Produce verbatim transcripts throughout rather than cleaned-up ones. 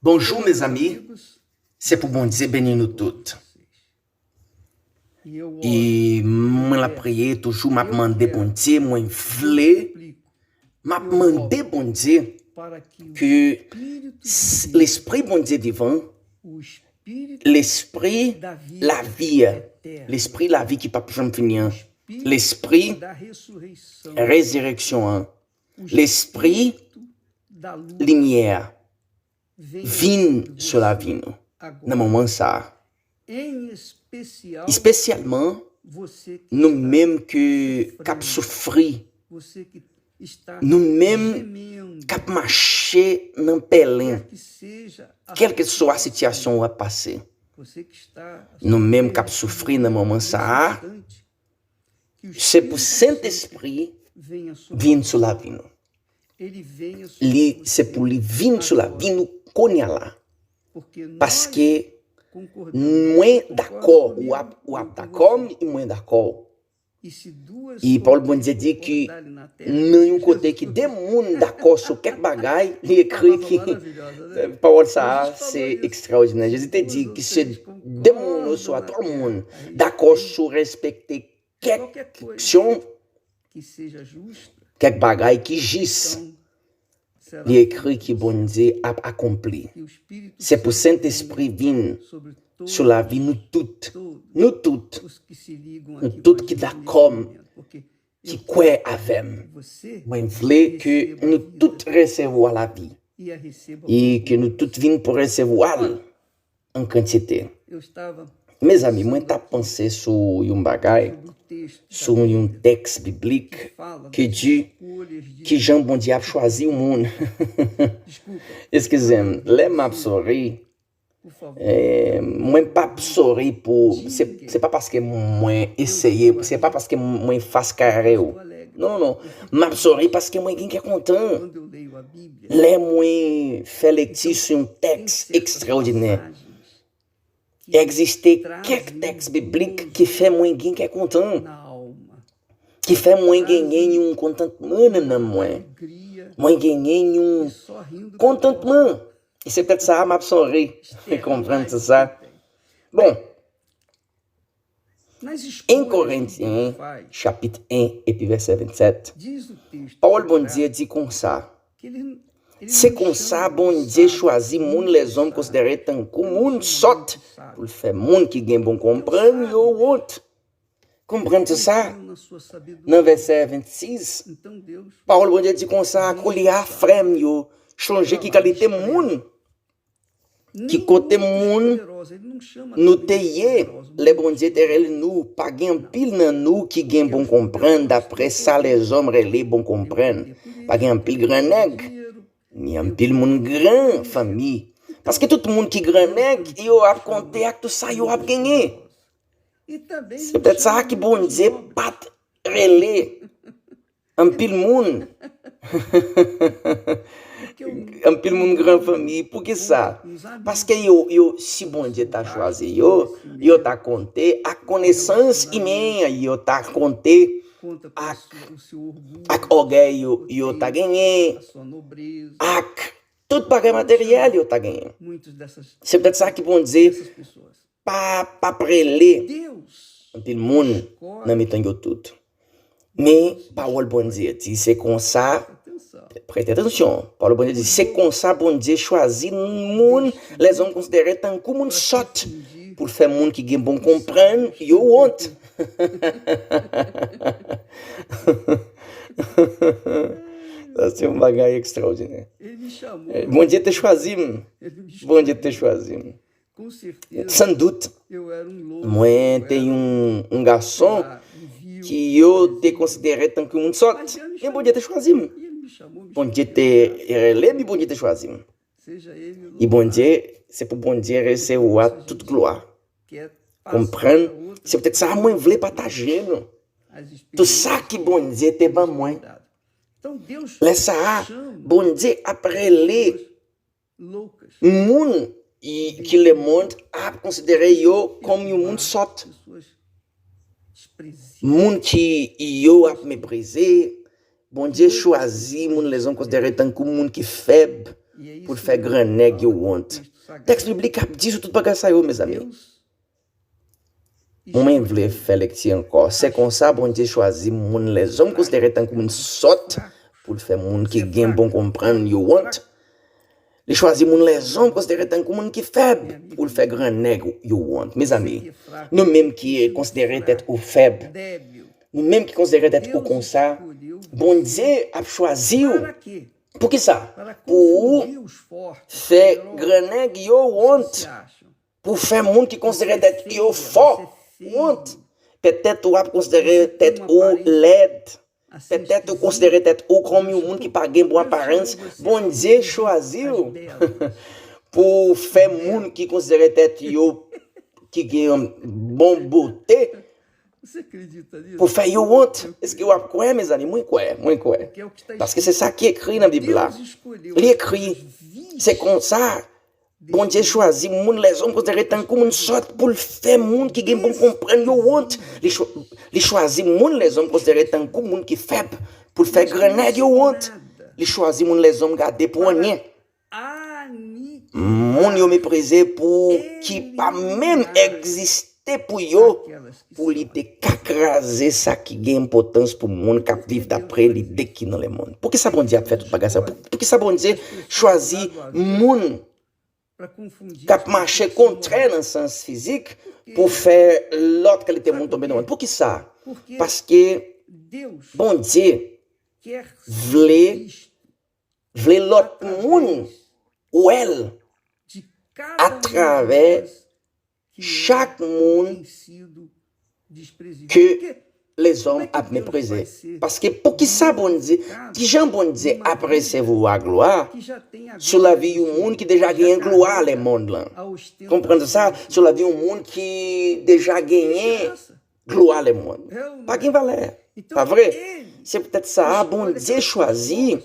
Bonjou, mezanmi. Se pou Bondye beni nou tout. E mwen la priye toujou, m ap mande Bondye, mwen vle, m ap mande Bondye ke s- Lespri Bondye vivan, Lespri lavi, Lespri lavi ki p ap janm fini an, Lespri rezireksyon an, Lespri limyè a vin sou lavi nou nan moman sa a. Espesyalman nou menm ke k ap soufri, nou menm k ap mache nan pèlen, kèlkeswa sitiyasyon w ap pase. Nou menm k ap soufri nan moman sa a, se pou Sentespri vin sou lavi nou. Li, se pou li vin sou lavi nou kounye a la. Paske mwen dakò, w ap, w ap dakò, mwen dakò. E pawòl Bondye di ki nan yon kote ki de moun dakò sou kèk bagay, li ekri ki pawòl sa a se ekstraòdinè. Jezi te di ki se de moun oswa twa moun dakò sou respekte kèk aksyon, kèk bagay ki jis. Li ekri ki Bondye ap akonpli. Se pou Sentespri vin sou lavi nou tout. Nou tout. Nou tout ki dakò m, ki kwè avè m. Mwen vle ke nou tout resevwa lavi. E ke nou tout vin pou resevwa l an kantite. Mezanmi, mwen t ap panse sou yon bagay, sou yon tèks biblik ki di kijan Bondye ap chwazi yon moun. Eskize m, lè m ap sori, eh, mwen p ap sori pou, se, se pa paske mwen eseye, se pa paske mwen fas kare w. Non, non, non. M ap sori paske mwen gen kè kontan. Lè mwen fè lekti sou yon tèks ekstraòdinè, egziste kèk tèks biblik ki fè mwen gen kè kontan, ki fè mwen genyen yon kontantman nan nanm mwen. Mwen genyen yon kontantman. E se petèt sa a m ap sonje. Konprann se sa. Bon, en Korentyen, chapit en, epi vèsè vennsèt, pawòl Bondye di konsa, se konsa Bondye chwazi moun lèzòm konsidere tankou moun sòt, pou l fè moun ki gen bon konprann yo wont. Konprann se sa? Nan vèsè vennsis, pawòl Bondye di konsa, koulye a, frè m yo, chonje ki kalite moun ki kote moun nou te ye lè Bondye te rele nou. Pa gen anpil nan nou ki gen bon konprann dapre sa lèzòm rele bon konprann. Pa gen anpil gran nèg, ni anpil moun gran fanmi. Paske tout moun ki gran nèg, yo ap konte ak tout sa yo ap genyen. Se petèt sa ki Bondye pa t rele anpil moun. Anpil moun gran fanmi. Poukisa? Paske yo, yo, si Bondye ta chwazi yo, yo ta konte ak konesans imen, yo ta konte ak, ak ògèy yo, yo ta genyen, ak tout bagay materyèl yo ta genyen. Se petèt sa ki Bondye pa, pa prele anpil moun nan mitan yo tout. Men, pawòl Bondye di, se konsa, prete atansyon, pawòl Bondye di, se konsa Bondye chwazi moun, lèzòm konsidere tankou moun sòt, pou l fè moun ki gen bon konprann yo wont. Sa se yon bagay ekstraòdinè. Bondye te chwazi m. Bondye te chwazi m. Sandout, mwen te yon, yon gason ki yo te konsidere tankou moun sòt. Men Bondye te chwazi m. Bondye te rele m, Bondye te chwazi m. E Bondye, se pou Bondye resevwa tout glwa. Konprann? Se petèt sa mwen vle pataje nou. Tout sa ki Bondye te ban mwen. Lè sa a, Bondye ap rele moun ki lemonn ap konsidere yo kòm yon moun sòt. Moun ki yo ap meprize, Bondye chwazi moun lèzòm konsidere tankou moun ki fèb, pou l fè gran nèg yo wont. Tèks biblik ap di sou tout bagay sa yo, mezanmi. Mwen vle fè lekti ankò. Se konsa Bondye chwazi moun lèzòm konsidere tankou moun sòt pou l fè moun ki gen bon konprann yo wont. Li chwazi moun lèzòm konsidere tankou moun ki fèb pou l fè gran nèg yo wont. Mezanmi, nou menm ki konsidere tèt ou fèb, nou menm ki konsidere tèt ou konsa, Bondye ap chwazi w. Poukisa? Pou ou fè gran nèg yo wont. Pou fè moun ki konsidere tèt yo fò wont. Petèt ou ap konsidere tèt ou lèd. Petèt ou konsidere tèt ou kòm yon moun ki pa gen bon aparans. Bondye chwazi w pou fè moun ki konsidere tèt yo, ki gen yon bon bote, pou fè yo wont. Èske w ap kwè, mezanmi? Mwen kwè, mwen kwè. Paske se sa ki ekri nan Bib la. Li ekri, se konsa Bondye chwazi moun lèzòm konsidere tankou moun sòt pou l fè moun ki gen bon konprann yo wont. Li, chwa- li chwazi moun lèzòm konsidere tankou moun ki fèb pou l fè gran nèg yo wont. Li chwazi moun lèzòm gade pou anyen. Moun yo meprize pou ki pa menm egziste pou yo, pou li te ka kraze sa ki gen enpòtans pou moun k ap viv dapre lide ki nan lemonn. Poukisa Bondye ap fè tout bagay sa? Pou- Poukisa Bondye chwazi moun k ap mache kontrè nan sans fizik pou fè lòt kalite moun tonbe nan wont? Poukisa? Paske Bondye vle vle lòt moun wè l atravè chak moun ke lezòm ap meprize. Paske poukisa Bondye, kijan Bondye ap resevwa glwa sou lavi yon moun ki deja genyen glwa lemonn lan? Konprann sa, sou lavi yon moun ki deja genyen glwa lemonn. Pa gen valè. Pa vre? Se poutèt sa a, Bondye chwazi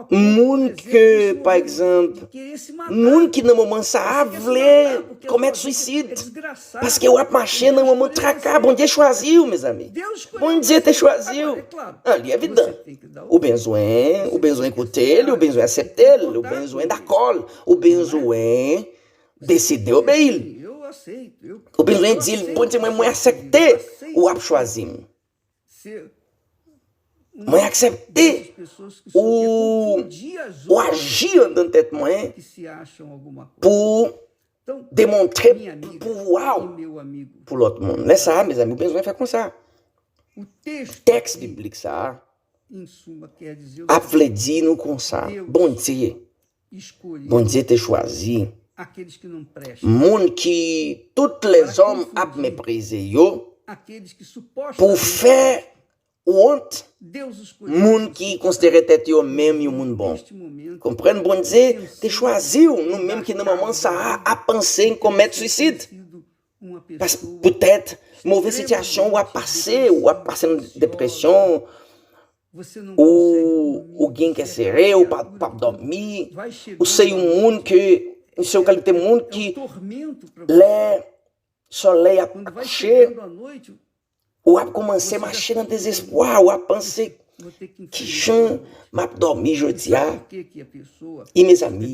moun ke, pa egzanp, moun ki nan moman sa a vle komèt swisid. Paske w ap mache nan moman traka. Bondye chwazi w, mezanmi. Bondye te chwazi w. Ah, li evidan. Ou bezwen, ou bezwen koute l, ou bezwen aksepte l, ou bezwen dakò l, ou bezwen deside obeyi l. Ou bezwen di l, Bondye, mwen, mwen aksepte ou ap chwazi m. Mwen aksepte ou, ou aji anndan tèt mwen pou demontre pouvwa w pou lòt moun. Lè sa a, mezanmi, ou bezwen fè konsa. Tèks biblik sa a ap vle di nou konsa, Bondye, Bondye te chwazi moun ki tout lezòm ap meprize yo pou fè wont moun ki konsidere tèt yo menm yon moun bon. Konprann, Bondye te chwazi w, nou menm ki nan moman sa a ap panse komèt swisid. Pas- Poutèt move sitiyasyon w ap pase, w ap pase nan depresyon, ou, ou gen kè sere, ou pa, p ap dòmi, ou se yon moun ke, ou se yon kalite moun ki, lè solèy ap kouche, ou ap kòmanse mache nan dezespwa, w ap panse, kijan m ap dòmi jodi a? I mezanmi,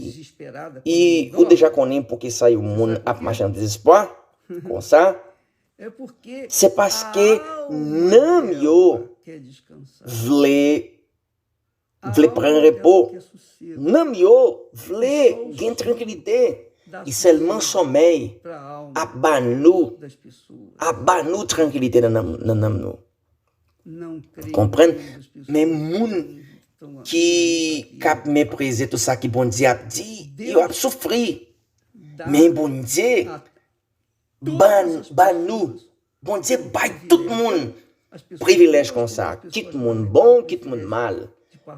i, ou deja konnen poukisa yon moun ap mache nan dezespwa konsa? Se paske nanm yo vle, vle pran repo. Nanm yo vle gen trankilite. E sèlman somèy ap ba nou, ap ba nou trankilite nan nanm, nan nanm nou. Konprann? Men moun ki, k ap meprize tout sa ki Bondye ap di, yo ap soufri. Men Bondye ban, ban nou, Bondye bay tout moun privilèj konsa, kit moun bon, kit moun mal.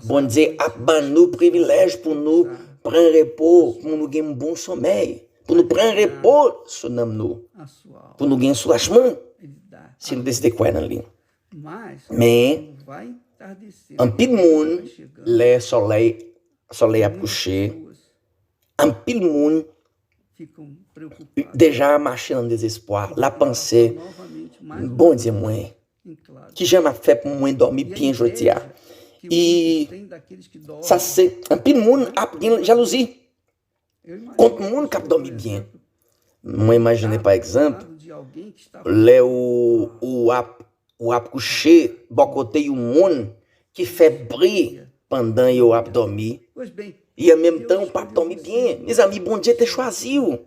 Bondye ap ban nou privilèj pou nou pran repo, pou nou gen bon somèy, pou nou pran repo sou nanm nou, pou nou gen soulajman, si nou deside kwè nan li. Men, anpil moun, lè solèy, solèy ap kouche, anpil moun deja mache nan dezespwa, l ap panse, Bondye mwen, kijan m ap fè pou mwen dòmi byen jodi a? E sa se, anpil moun ap gen jalouzi kont moun k ap dòmi byen. Mwen imajine, pa egzanp, lè ou, ou ap, ou ap kouche bò kote yon moun ki fè bri pandan yo ap dòmi, e an menm tan ou p ap dòmi byen. Mezanmi, Bondye te chwazi w.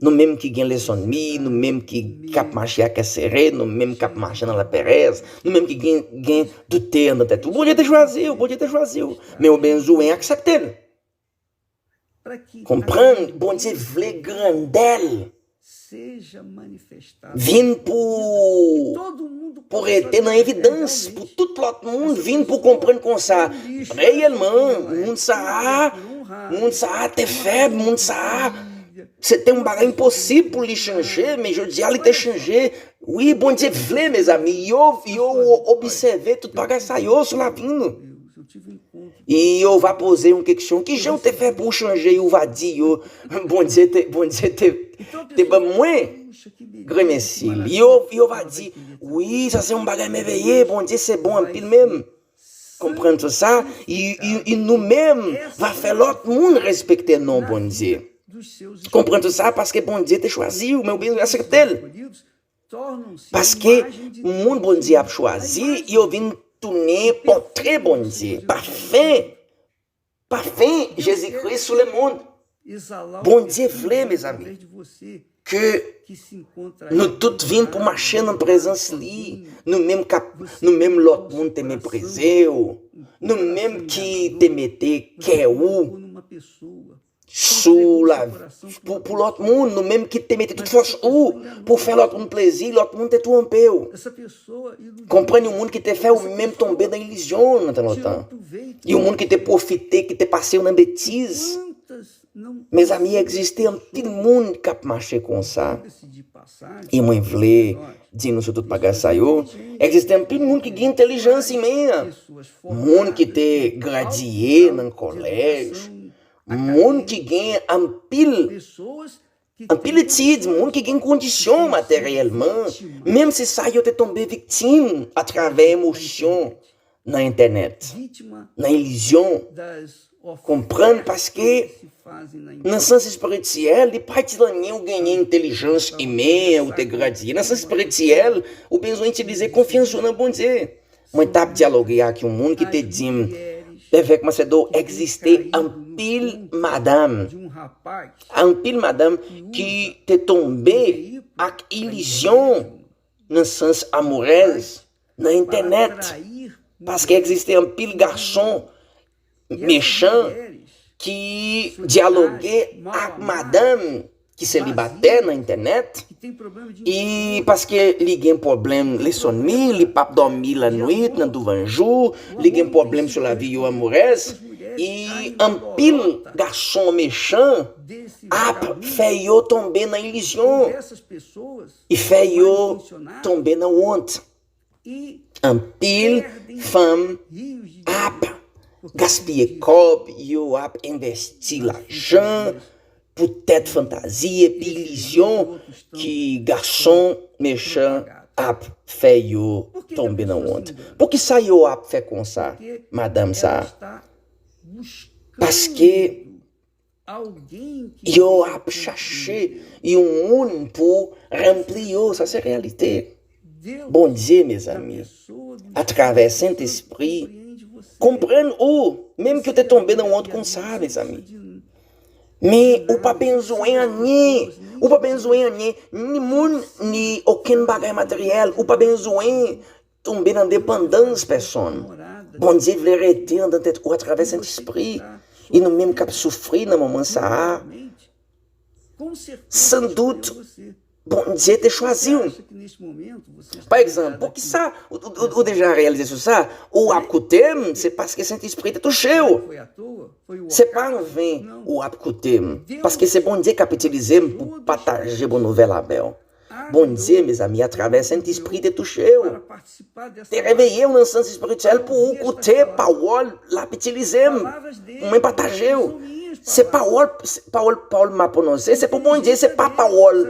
Nou menm ki gen lensomni, nou menm ki, k ap mache a kè sere, nou menm k ap mache nan laperèz, nou menm ki gen, gen doute anndan tèt ou, Bondye te chwazi w, Bondye te chwazi w. Men ou bezwen aksepte l. Konprann, Bondye vle grandè l vin pou, pou rete nan evidans, pou tout lòt moun vin pou konprann konsa. Reyèlman, moun sa a, moun sa a te fèb, moun sa a, se te yon bagay enposib pou li chanje, men jodi a li te chanje. Wi, Bondye vle, mezanmi. Yo, yo obsève tout bagay sa yo sou lavi nou. E yo va poze yon keksyon, ki jan w te fè pou w chanje? E ou va di yo, Bondye te, Bondye te, te ban mwen grenmesi l. Yo, yo va di, wi, sa se yon bagay mèveye, Bondye se bon anpil menm. Konprann tout sa, e, e, e nou menm va fè lòt moun respekte non Bondye. Konprann tout sa, paske Bondye te chwazi w, men ou bezwen aksepte l. Paske moun Bondye ap chwazi, yo vin tounen pòtre Bondye, pafen, pafen Jezikri sou lemonn. Bondye vle, mezanmi, ke nou tout vin pou mache nan prezans li. Nou menm k ap, nou menm lòt moun te meprize w, nou menm ki te mete kè ou sou la, pou, pou lòt moun, nou menm ki te mete tout fòs ou pou fè lòt moun plezi, lòt moun te twonpe w. Konprann, yon moun ki te fè ou menm tonbe nan ilizyon nan tan lontan. Yon moun ki te pwofite, ki te pase w nan betiz. Mezanmi, egziste anpil moun k ap mache konsa. E mwen vle di nou sou tout bagay sa yo, egziste anpil moun ki gen entèlijans imen an. Moun ki te gradye nan kolèj, moun ki gen anpil, anpil etid, moun ki gen kondisyon materyèlman, menm si sa yo te tonbe viktim atravè emosyon nan entènèt, nan ilizyon. Konprann, paske nan sans espirityèl, li pa di anyen ou genyen entèlijans imen, ou te gradye. Nan sans espirityèl, ou bezwen itilize konfyans ou nan Bondye. Mwen t ap dyaloge ak yon moun ki te di m, Evèk Macedo, egziste anpil madanm, anpil madanm ki te tonbe ak ilizyon nan sans amourèz, nan entènèt, paske egziste anpil gason mechan ki dyaloge ak madanm ki selibatè nan entènèt, e paske li gen pwoblèm lensomni, li p ap dòmi lannwit nan douvan jou, li gen pwoblèm sou lavi yo amourèz, e anpil gason mechan ap fè yo tonbe nan ilizyon, e fè yo tonbe nan wont. Anpil fanm ap gaspiye kòb, yo ap envesti lajan poutèt fantazi epi ilizyon ki gason mechan ap fè yo tonbe nan wont. Poukisa yo ap fè konsa, madanm sa? Paske yo ap chache yon moun pou ranpli yo. Sa se reyalite. Bondye, mezanmi, atravè Sentespri, konprann ou, menm ke w te tonbe nan wont konsa, mezanmi. Men ou pa bezwen anyen. Ou pa bezwen anyen. Ni moun, ni okenn bagay materyèl. Ou pa bezwen tonbe nan depandans pèsonn. Bondye vle rete anndan tèt ou atravè Sentespri. E nou menm k ap soufri nan moman sa a, san dout, Bondye te chwazi w. Pa egzanp, poukisa ou, ou, ou, ou deja reyalize sou sa? Ou ap koute m, se paske Sentespri te touche w. Se pa anven ou ap koute m, paske se Bondye k ap itilize m pou pataje bon nouvèl avè w. Bondye, mezanmi, atravè Sentespri te touche w, te reveye w nan sans espirityèl pou ou koute pawòl l ap itilize m pou mwen pataje w. Se pawòl, se pawòl, pawòl m ap pwononse, se pou Bondye, se pa pawòl,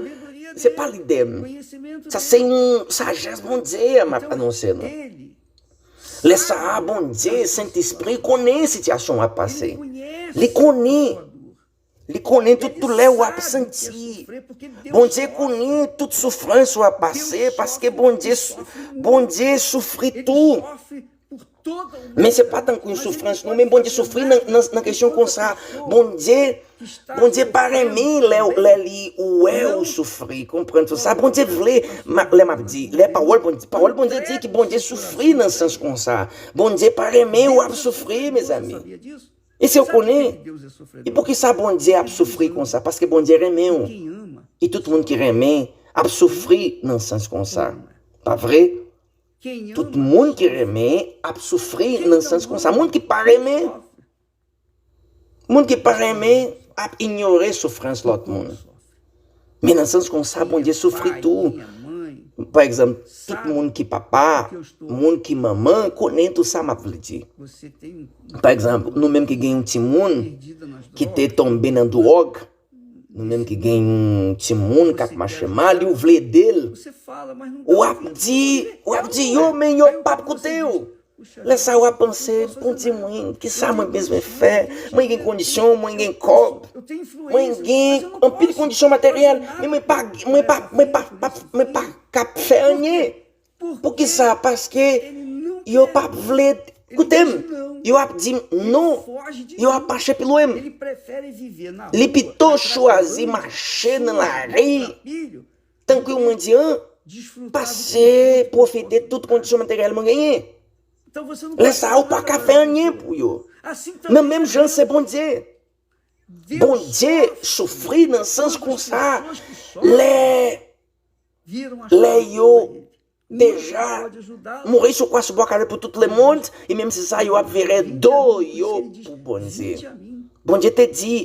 se pa lide m. Sa se yon sajès Bondye m ap anonse nou. Lè sa a, Bondye, Sentespri, konnen sitiyasyon w ap pase. Li konnen. Li konnen tout doulè w ap santi. Bondye konnen tout soufrans w ap pase, paske Bondye, Bondye soufri tou. Men se pa tankou yon soufrans, non, men Bondye soufri nan, nan, nan kesyon konsa. Bondye, Bondye pa renmen lè, lè li wè ou soufri, konprann sa. Bondye vle, ma, lè m ap di, lè pawòl Bondye, pawòl Bondye di ki Bondye soufri nan sans konsa. Bondye pa renmen w ap soufri, mezanmi. E si w konnen, e poukisa Bondye ap soufri konsa? Paske Bondye renmen w. E tout moun ki renmen ap soufri nan sans konsa. Pa vre? Tout moun ki renmen ap soufri nan sans konsa. Moun ki pa renmen, moun ki pa renmen ap inyore soufrans lòt moun. Men nan sans konsa, Bondye soufri tou. Pa egzanp, tout moun ki papa, moun ki manman, konnen tou sa m ap vle di. Pa egzanp, nou menm ki gen yon timoun ki te tonbe nan dwòg, nou menm ki gen yon timoun k ap mache mal, ou vle ede l. W ap di, w ap di yo, men yo p ap koute w. Lè sa a w ap panse, Bondye mwen, kisa mwen bezwen fè? Mwen gen kondisyon, mwen gen kòb, mwen gen anpil kondisyon materyèl, men mwen pa, mwen pa, mwen pa, pa, mwen pa ka fè anyen. Poukisa? Paske yo p ap vle koute m. Yo ap di m non. Yo ap mache pi lwen m. Li pito chwazi mache nan lari tankou mwen di an, pase pwofite tout kondisyon materyèl mwen genyen. Lè sa a, ou pa ka fè anyen pou yo. Nan menm jan, se Bondye. Bondye soufri nan sans konsa. Lè, lè yo deja mouri sou kwa sou bwa kalvè pou tout lemonn, e menm si sa, yo ap vire do yo pou Bondye. Bondye te di,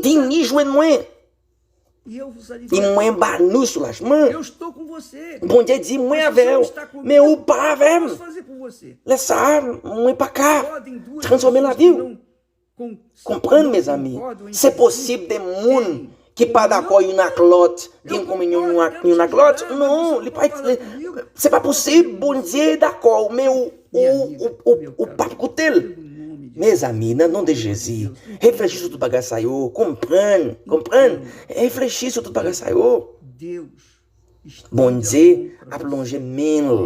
vini jwenn mwen. E mwen ba nou soulajman. Bondye di, mwen avè w, men ou pa avè m. Lè sa a, mwen pa ka transfòme lavi w. Konprann, mezanmi, se posib de moun ki pa dakò youn ak lòt, gen kominyon youn ak, youn ak lòt. Non, li pa, li, se pa posib. Bondye dakò, men ou, ou, ou, ou, ou p ap koute l. Mezanmi, nan non de Jezi, reflechi sou tout bagay sa yo. Konprann, konprann. Reflechi sou tout bagay sa yo. Bondye ap lonje men l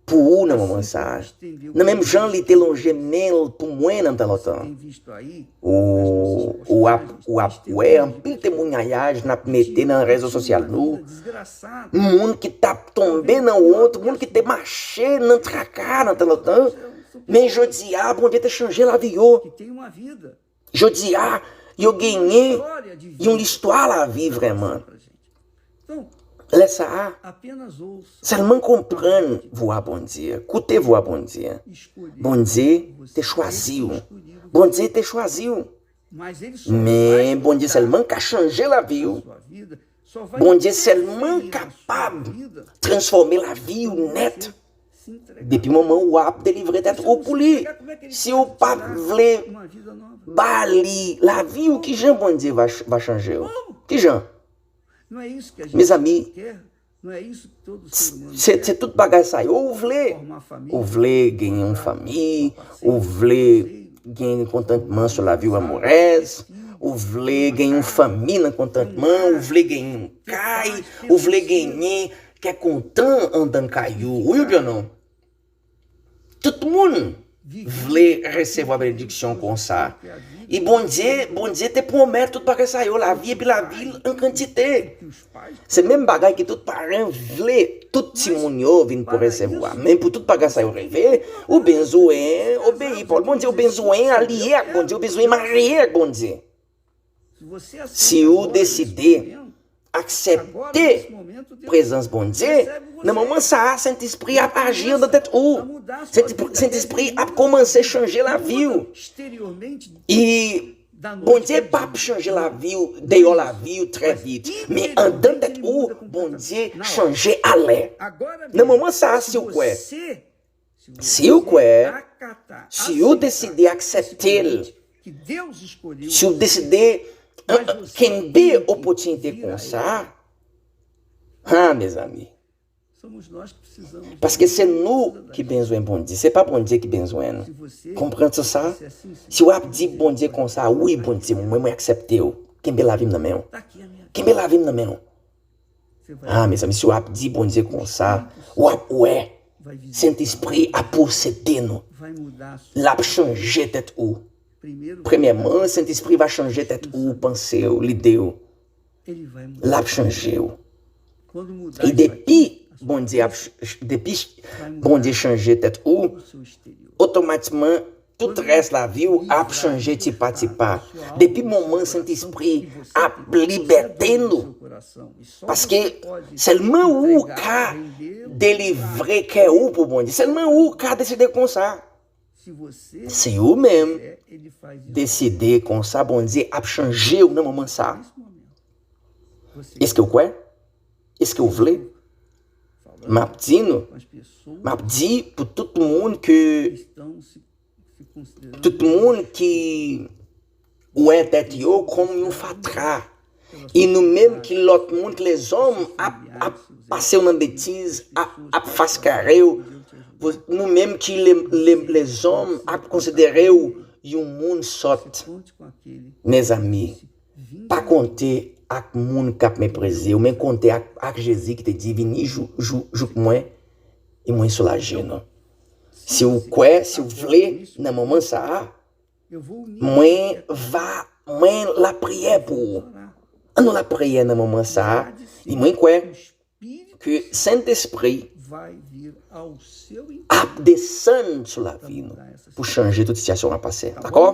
pou ou nan moman sa a. Nan menm jan li te lonje men l pou mwen nan tan lontan. Ou, ou ap, ou ap wè anpil temwayaj n ap mete nan rezo sosyal nou. Moun ki t ap tonbe nan wont, moun ki te mache nan traka nan tan lontan. Men jodi a, Bondye te chanje lavi yo. Jodi a, yo genyen yon listwa lavi vrèman. Lè sa a, sèlman konprann vwa Bondye, koute vwa Bondye. Bondye te chwazi w. Bondye te chwazi w. Men Bondye sèlman ka chanje lavi w. Bondye sèlman kapab transfòme lavi w nèt. Depi moman w ap delivre tèt ou pou li, si w pa vle ba li lavi w, kijan Bondye va, va chanje w? Kijan? Mezanmi, se, se tout bagay sa yo ou vle. Ou vle genyen yon fanmi, ou vle gen kontantman sou lavi w amorèz, ou vle gen yon fanmi nan kontantman, ou vle gen yon kay, ou vle genyen kè kontan anndan kay ou, wi oubyen non? Tout moun vle resevwa benediksyon konsa. E Bondye, Bondye te pwomèt tout bagay sa yo, lavi epi lavi l an kantite. Se menm bagay ke tout paran vle tout timoun yo vin pou resevwa. Men pou tout bagay sa yo rive, ou bezwen obeyi pawòl Bondye, ou bezwen aliye ak Bondye, ou bezwen marye ak Bondye. Si ou deside aksepte prezans Bondye, nan moman sa a, Sentespri ap aji anndan tèt ou. Sentespri ap kòmanse chanje lavi w. E Bondye p ap chanje lavi w, deyò lavi w trè vit. Men anndan tèt ou, Bondye chanje alè. Nan moman sa a, si w kwè, si w kwè, si w deside aksepte l, si w deside, eh, eh, kenbe opòtinite konsa, ha, mezanmi, Paske se nou ki bezwen Bondye, se pa Bondye ki bezwen nou. Konprann sa? Si w ap di Bondye konsa, wi, Bondye, mwen, mwen aksepte w. Kenbe lavi m nan men w. Kenbe lavi m nan men w. Ah, mezanmi, si w ap di Bondye konsa, w ap wè Sentespri ap posede nou. L ap chanje tèt ou. Premyèman, Sentespri va chanje tèt ou, panse w, lide w. L ap chanje w. E depi Bondye ap ch- ch- depi ch- Bondye chanje tèt ou, otomatikman tout rès lavi w ap chanje ti pa ti pa. Depi moman Sentespri ap libète nou. Paske sèlman ou ka delivre kè ou pou Bondye. Sèlman ou ka deside konsa. Si ou menm deside konsa, Bondye ap chanje w nan moman sa. Èske w kwè? Èske w vle? M ap di nou, m ap di pou tout moun ke tout moun ki wè tèt yo kòm yon fatra. E nou menm ki lòt moun, ki lèzòm ap, ap pase w nan betiz, ap, ap fas kare w. Nou menm ki lè, lè, lèzòm ap konsidere w yon moun sòt. Mezanmi, pa konte ak moun k ap meprize w, men konte ak, ak Jezi ki te di, vini jou, jou, jouk mwen, e mwen soulaje nou. Si w kwè, si w vle, nan moman sa a, mwen va, mwen lapriyè pou ou. Ann nou lapriyè nan moman sa a. E mwen kwè ke Sentespri ap desann sou lavi nou pou chanje tout sitiyasyon w ap pase. Dakò?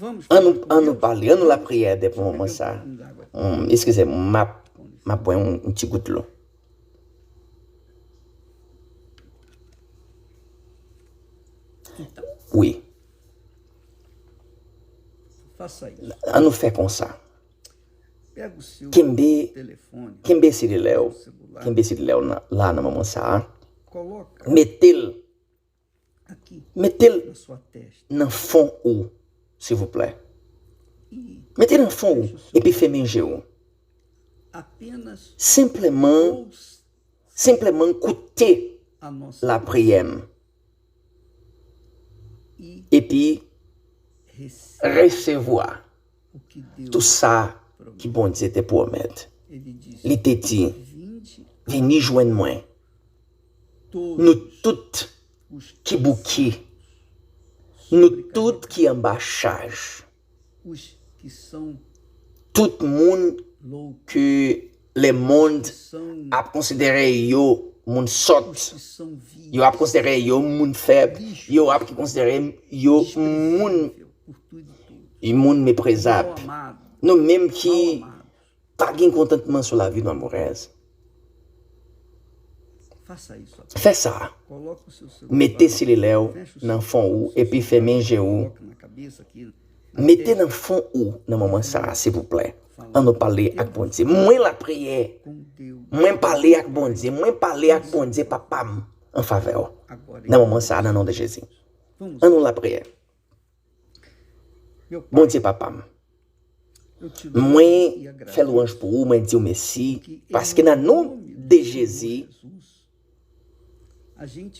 Ann nou, ann nou pale, ann nou lapriyè de pou moman sa a. Hmm, eskize m, m ap, m ap bwè yon, yon ti gout dlo. Wi. Ann nou fè konsa. Kenbe, kenbe selilè w, kenbe selilè w nan, la nan moman sa a. Mete l, mete l nan fon ou, silvouplè. Mete l nan fon ou, epi fèmen je w. Senpleman, senpleman koute lapriyè m. Epi resevwa tou sa ki Bondye te pwomèt. Li te di, vini jwenn mwen, nou tout ki bouke, nou tout ki anba chaj, tout moun ke lemonn ap konsidere yo moun sòt, yo ap konsidere yo moun fèb, yo ap konsidere yo moun, moun meprizab. Nou menm ki pa gen kontantman sou lavi nou, amourèz. Fè sa. Mete selilè w nan fon ou epi fèmen je w. Mete nan fon ou nan moman sa a, silvouplè. Ann nou pale ak Bondye. Mwen lapriyè. Mwen pale ak Bondye. Mwen pale ak Bondye, Papa m, an favè w. Nan moman sa a, nan non de Jezi. Ann nou lapriyè. Bondye, Papa m, mwen fè lwanj pou ou, mwen di w mèsi, paske nan non de Jezi,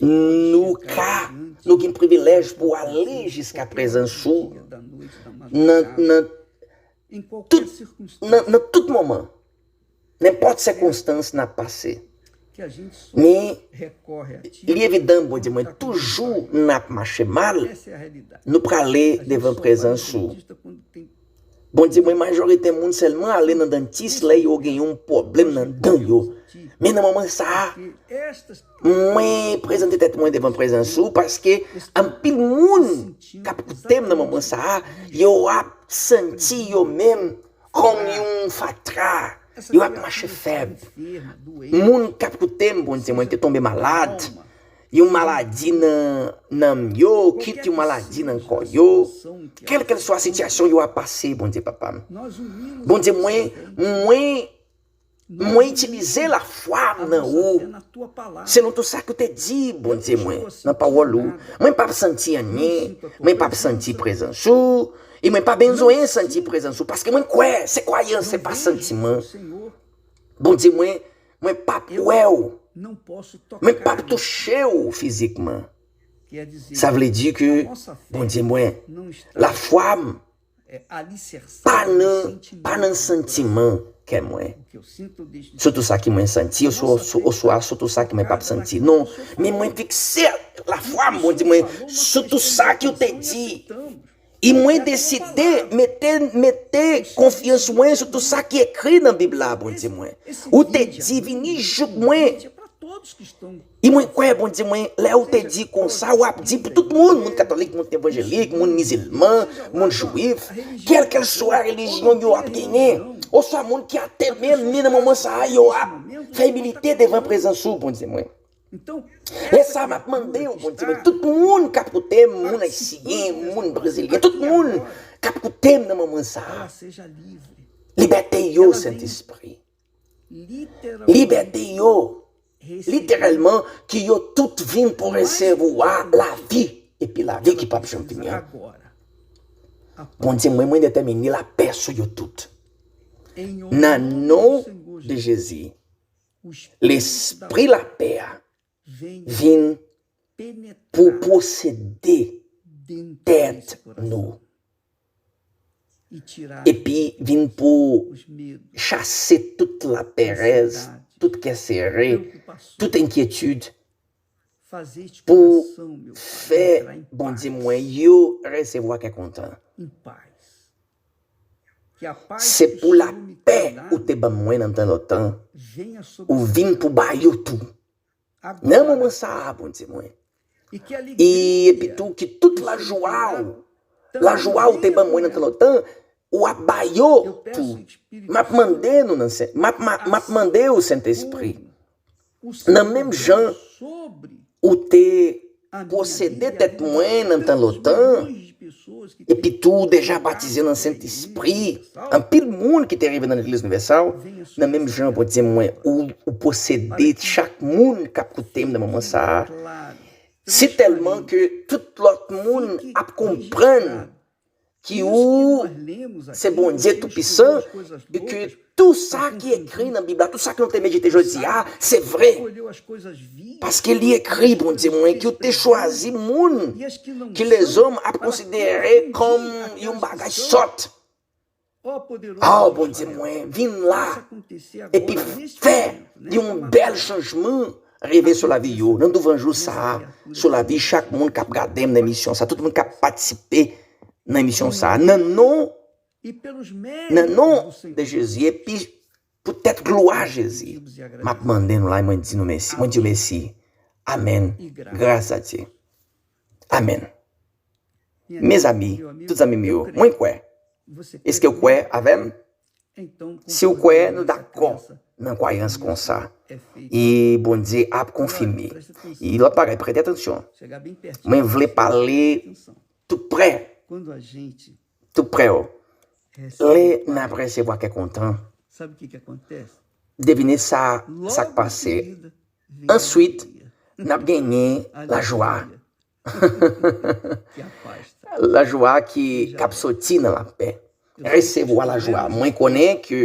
nou ka, nou gen privilèj pou ale jiska prezans ou nan, nan tout, nan, nan tout moman. Nenpòt sikonstans n ap pase. Men, li evidan, Bondye mwen, toujou n ap mache mal, nou prale devan prezans ou. Bondye mwen, majorite moun sèlman ale nan dantis lè yo gen yon pwoblèm nan dan yo. Men nan moman sa a, mwen prezante tèt mwen devan prezans ou, paske anpil moun k ap koute m nan moman sa a, yo ap santi yo menm kòm yon fatra. Yo ap mache fèb. Moun k ap koute m, Bondye mwen, te tonbe malad. Yon maladi nan nanm yo, kit yon maladi nan kò yo. Kèlkèlswa sitiyasyon yo ap pase, Bondye, Papa m. Bondye mwen, mwen, mwen itilize lafwa m nan ou. Selon tou sa ke w te di, Bondye mwen, nan pawòl ou. Mwen p ap santi anyen. Mwen p ap santi prezans ou. E mwen pa bezwen santi prezans ou. Paske mwen kwè, se kwayans, se pa santiman. Bondye mwen, mwen p ap wè w. Mwen p ap touche w fizikman. Sa vle di ke, Bondye mwen, lafwa m pa nan, pa nan santiman kè mwen, sou tout sa ki mwen santi, oswa, oswa, oswa sou tout sa ki mwen p ap santi. Non, men mwen fikse lafwa m, Bondye mwen, sou tout sa ki w te di. E mwen deside mete, mete konfyans mwen sou tout sa ki ekri nan Bib la, Bondye mwen. Ou te di, vini jouk mwen. E mwen kwè, Bondye mwen, lè ou te di konsa, w ap di pou tout moun, moun katolik, moun evanjelik, moun mizilman, moun jwif, kèlkeswa relijyon yo ap genyen, oswa moun ki ate menm, men nan moman sa a, yo ap fè imilite devan prezans ou, Bondye mwen. Lè sa a, m ap mande w, Bondye mwen, tout moun k ap koute m, moun ayisyen, moun brezilyen, tout moun k ap koute m nan moman sa a, libète yo, Sentespri. Libète yo. Literalman, ke yo tout vin pou resevwa lavi, epi lavi ki p ap janm fini an. Bondye mwen, mwen detèmine lapè sou yo tout. Nan non de Jezi, Lespri lapè a vin pou posede tèt nou. Epi vin pou chase tout laperèz, tout kè sere, tout enkyetid, pou fè, Bondye mwen, yo resevwa kè kontan. Se pou lapè ou te ban mwen nan tan lontan, ou vin pou ba yo tou. Nan moman sa a, Bondye mwen. E epi tou, ki tout lajwa w, lajwa w te ban mwen nan tan lontan, w ap ba yo tou. M ap mande nou nan Sen, m ap, m ap, m ap mande w, Sentespri, nan menm jan ou te posede tèt mwen nan tan lontan, epi tou ou deja batize nan Sentespri, anpil moun ki te rive nan Legliz Inivèsal, nan menm jan, Bondye mwen, ou, ou posede chak moun k ap koute m nan moman sa a. Si tèlman ke tout lòt moun ap konprann ki ou se Bondye Toupisan, e ke tou sa ki ekri nan Bib la, tou sa ke nou te medite jodi a, se vre. Paske li ekri, Bondye mwen, ke w te chwazi moun ke lèzòm ap konsidere kòm yon bagay sòt. O, Bondye mwen, vin la, epi fè yon bèl chanjman rive sou lavi yo, nan douvan jou sa a, sou lavi chak moun k ap gade m nan emisyon sa, tout moun k ap patisipe nan emisyon sa a, nan non, nan non de Jezi, epi poutèt glwa Jezi, m ap mande nou la, e mwen di nou mèsi, mwen di w mèsi. Amèn. Gras a Dye. Amèn. Mezanmi, tout zanmi m yo, mwen kwè. Èske w kwè avè m? Si w kwè, nou dakò nan kwayans konsa. E Bondye ap konfime. E lòt bagay, prete atansyon. Mwen vle pale tou prè. Tou prè w. Lè n ap resevwa kè kontan, devine sa, sa k pase. Answit, n ap genyen lajwa. Lajwa ki, k ap soti nan lapè. Resevwa lajwa. Mwen konnen ke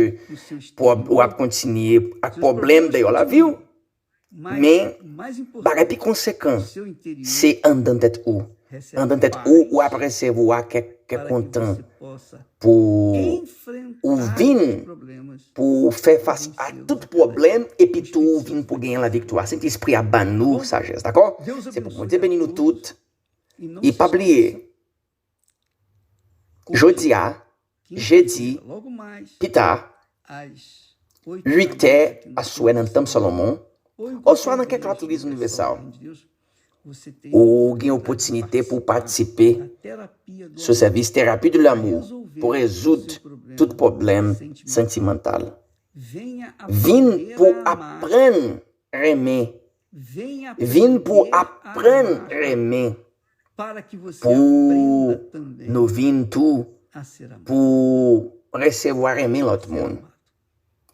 pwob-, w ap kontinye ak pwoblèm deyò lavi w. Men, bagay pi konsekan, se anndan tèt ou. Anndan tèt ou, w ap resevwa kè, kè kontan pou ou vin, pou w fè fas a tout pwoblèm, epi tou ou vin pou genyen laviktwa. Sentespri a ban nou sajès, dakò? Se pou Bondye beni nou tout. E pa bliye, jodi a, jedi, pita, uit è aswè nan Tanp Salomon, oswa nan kèk lòt legliz inivèsal, ou gen opòtinite pou w patisipe sou sèvis terapi de lanmou pou rezoud tout pwoblèm santimantal. Vin pou aprann renmen. Vin pou aprann renmen. Pou nou vin tou pou resevwa renmen lòt moun.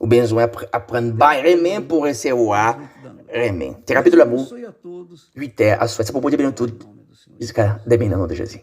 Ou bezwen apr-, aprann bay renmen pou resevwa renmen. Terapi de lanmou, uit è aswè. Se pou Bondye beni nou tout. Jiska demen, nan non de Jezi.